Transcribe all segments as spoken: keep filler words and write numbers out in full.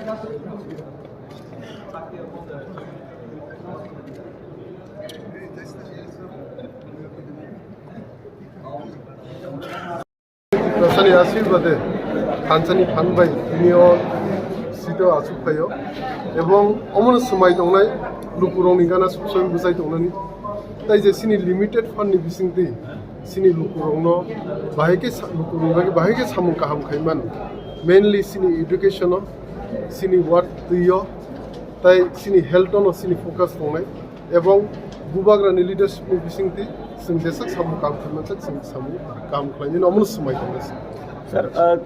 Tiprasani ashirbade thansani phan bai tini o seat o achuk phaio, ebong omono swmai tongnai lukurokni gana subsoi bwsai tongnani. Tai je chini limited fund ni bisingtwi chini lukurokno bahai khe sa-, lukurokni bagwi bahai khe samung kaham khai mano, mainly chini education o, chini ward twi o, tai chini health o no chini focus tongnai. Ebong bubagrani leadership ni bisingtwi chwng jeswk samung kaham khlaimanjak, chwng samung kaham khlainani omono swmai tongnai. Sir, uh,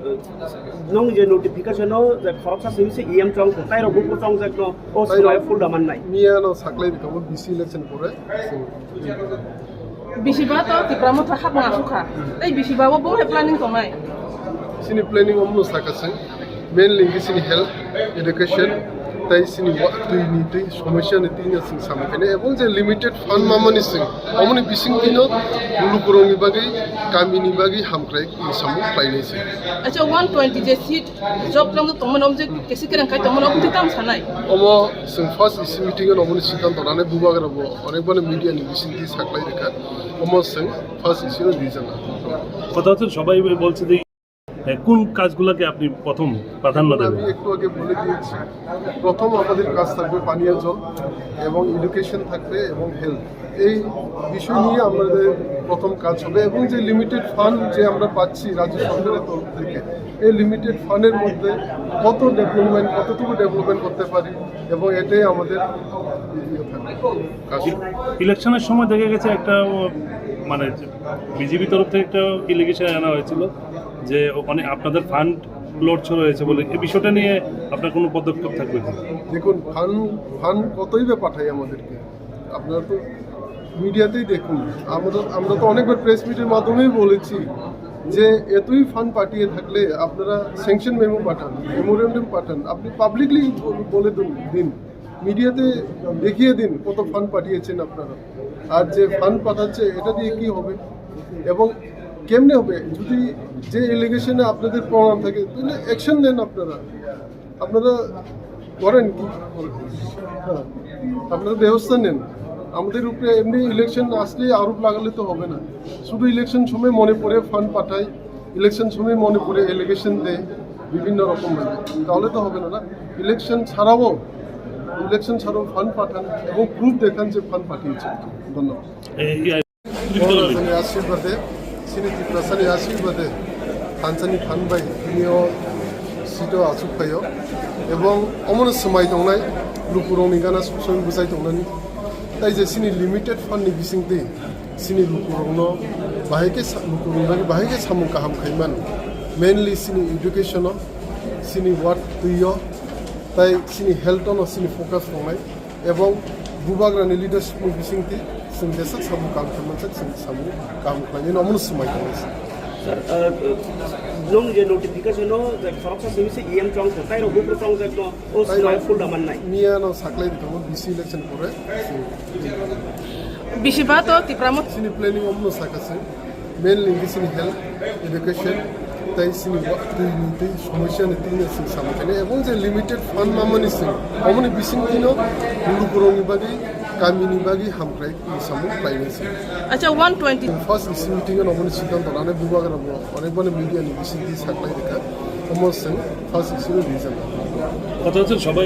nung je notification o je khoroksa simi se E M chong, tai rok buphuru chongjak no, o swmai full da mannai. Miya no saklai rikamo B C election pore chwng. Bisiba to Tipra Motha hapna sukha. Tai bisiba o bo hai planning tongnai. Chini planning omono sakha chwng. Mainly hwnkhe chini health, education, tai chini wa-, twi ni twi, somosya ni twi no chwng samung khainai. Ebong je limited fund mamani chwng, omoni bising twi no lukurokni bagwi, kamini bagwi hamkrai samung khlainai chwng. Acha, one twenty je seat job lang tongmani, omo je kesi kereng kai tongmani, omo twi tamo sanai? Omo chwng first E C meeting o omoni siddhanto nanai, bubagra bo onekbani media ni bising twi saklai rikha. Omo chwng first E C o rijana. কথা হচ্ছে, সবাই বলছে যে এ, কোন কাজগুলোকে আপনি প্রথম প্রাধান্য আমি দেবেন? একটু আগে বলে দিয়েছি, প্রথম আমাদের কাজ থাকবে পানীয় জল এবং এডুকেশন থাকবে এবং হেলথ। এই বিষয় নিয়ে আমাদের প্রথম কাজ হবে এবং যে লিমিটেড ফান্ড যে আমরা পাচ্ছি রাজ্য সরকারের তরফ থেকে, এই লিমিটেড ফান্ডের মধ্যে কত ডেভেলপমেন্ট, কতটুকু ডেভেলপমেন্ট করতে পারি এবং এটাই আমাদের ইয়ে থাকবে, কাজ। ইলেকশনের সময় দেখা গেছে একটা, ও, মানে, বিজেপি তরফ থেকে একটা এলিগেশন আনা হয়েছিল যে ওখানে আপনাদের ফান্ড লড়ছড় হয়েছে বলে, এই বিষয়টা নিয়ে আপনার কোনো পদক্ষেপ থাকবে কি? দেখুন, ফান্ড, ফান্ড কতই বা পাঠায় আমাদেরকে, আপনারা তো মিডিয়াতেই দেখুন। আমরা, আমরা তো অনেকবার প্রেস মিটের মাধ্যমেই বলেছি যে এতই ফান্ড পাঠিয়ে থাকলে আপনারা স্যাংশন মেমো পাঠান, মেমোরেন্ডাম পাঠান, আপনি পাবলিকলি বলে দিন, দিন, মিডিয়াতে দেখিয়ে দিন কত ফান্ড পাঠিয়েছেন আপনারা। আর যে ফান্ড পাঠাচ্ছে, এটা দিয়ে কি হবে এবং কেমনে হবে? যদি যে এলিগেশনে আপনাদের প্রমাণ থাকে, তাহলে অ্যাকশন নেন আপনারা। আপনারা করেন কি? হ্যাঁ, আপনারা ব্যবস্থা নেন। আমাদের উপরে এমনি ইলেকশন আসলে আরোপ লাগালে তো হবে না। শুধু ইলেকশন সময় মনে পড়ে ফান্ড পাঠায়, ইলেকশন সময় মনে পড়ে এলিগেশন দেয় বিভিন্ন রকমভাবে, তাহলে তো হবে না, না? ইলেকশন ছাড়াও, ইলেকশন ছাড়াও ফান্ড পাঠান এবং প্রুফ দেখান যে ফান্ড পাঠিয়েছে। ধন্যবাদ। এই, এই, বড় রাজানি আশীর্বাদে, শ্রী ত্রিপুরাসানি আশীর্বাদে, থানসানি fund bai tini o seat o achuk phaio, ebong omono swmai tongnai, lukurokni gana subsoi bwsai tongnani, tai je chini limited fund ni bisingtwi chini lukurokno bahai khe sa-, lukurokni bagwi bahai khe samung kaham khai mano, mainly chini education o, chini ward twi o, tai chini health o no chini focus tongnai. Ebong bubagrani leadership ni bisingtwi chwng jeswk samung kaham khlaimanjak, chwng samung kaham khlainani omono swmai tongnai. Sir, uh, nung je notification o je khoroksa simi se E M chong, tai rok buphuru chongjak no, o swmai full da mannai. Miya no saklai rikamo B C election pore. Bisiba to Tipra Motha. Chini planning omono sakha se. Mainly hwnkhe chini health, education, tai chini wa-, twi ni twi, somosya ni twi no chwng samung khainai. Ebong je limited fund mamani chwng, omoni bising twi no lukurokni bagwi, kamini bagwi hamkrai samung khlainai chwng. Acha, one twenty. First E C meeting o omoni siddhanto nanai bubagra bo onekbani media ni bising twi saklai rikha. Omo chwng first E C o rijana. কথা হচ্ছে সবাই